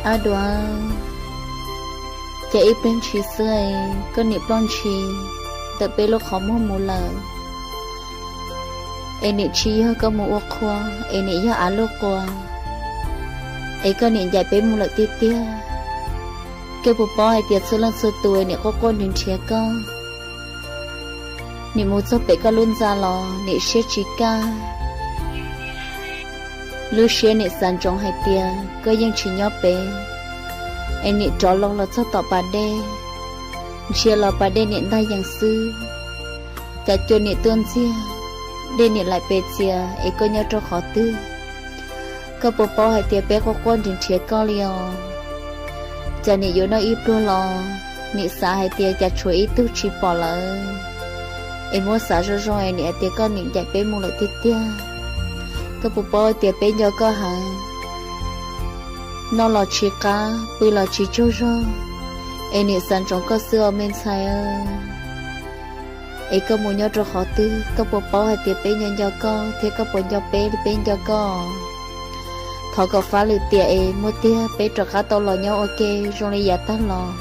Ab dua, cas ib pliag ntshis xwb koj nim ploj ntshis ntawm peb lub qhov muag mus lawm, es nim tsis yog koj mus ua qhua, es nim yog av lub quas, es koj nim ncaim peb mus lawm tiag tiag. Koj puas paub hais tias txhua leej txhua tus nim quaj quaj nrhiav nrhiav koj, nim mus txog pem koj lub ntxa los nim siab tsis kaj. Lub siab nim xav ntsoov hais tias koj yeej tsis nyob pem, es nim rov loo los txog tom pas dej, ntsia los pas dej nim ntaj yees xwb, cas cua nim tuaj ntxiag, dej nim laim pes txias, es koj nyob rau qhov twg? Koj puas paub hais tias peb quaj quaj nrhiav nrhiav koj li os? Cas nim yuav noj ib pluag los nim xav hais tias cas tshuav ib tug tsis pom lawm, es muab xav zoo zoo es nim hais tias koj nim ncaim peb mus lawm tiag tiag. Koj puas paub hais tias peb nco koj heev, noj los tsis qab, pw los tsis tsaug zog, es nim xav ntsoov koj xwb os me ntxhais. Es koj mus nyob rau qhov twg, koj puas paub hais tias peb nco nco koj thiab koj puas nco peb li peb nco koj? Thov kom fab lwm tiam es muaj tiag peb rov qab tau los nyob ua ke zoo li yav tag los,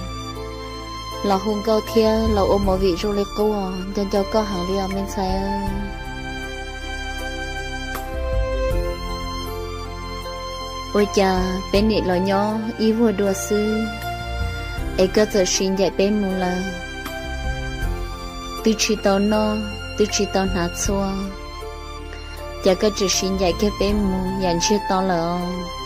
los hu nkauj thiab los ua movie zoo li qub. Nco nco koj heev li os me ntxhais. Ua cas peb nim los nyob ib vuag dua xwb, es koj txawm siv ncaim peb mus lawm? Twb tsis tau noj twb tsis tau hnav txhua, cas koj tseem siv ncaim kiag peb mus yam ntsiag to lawm os?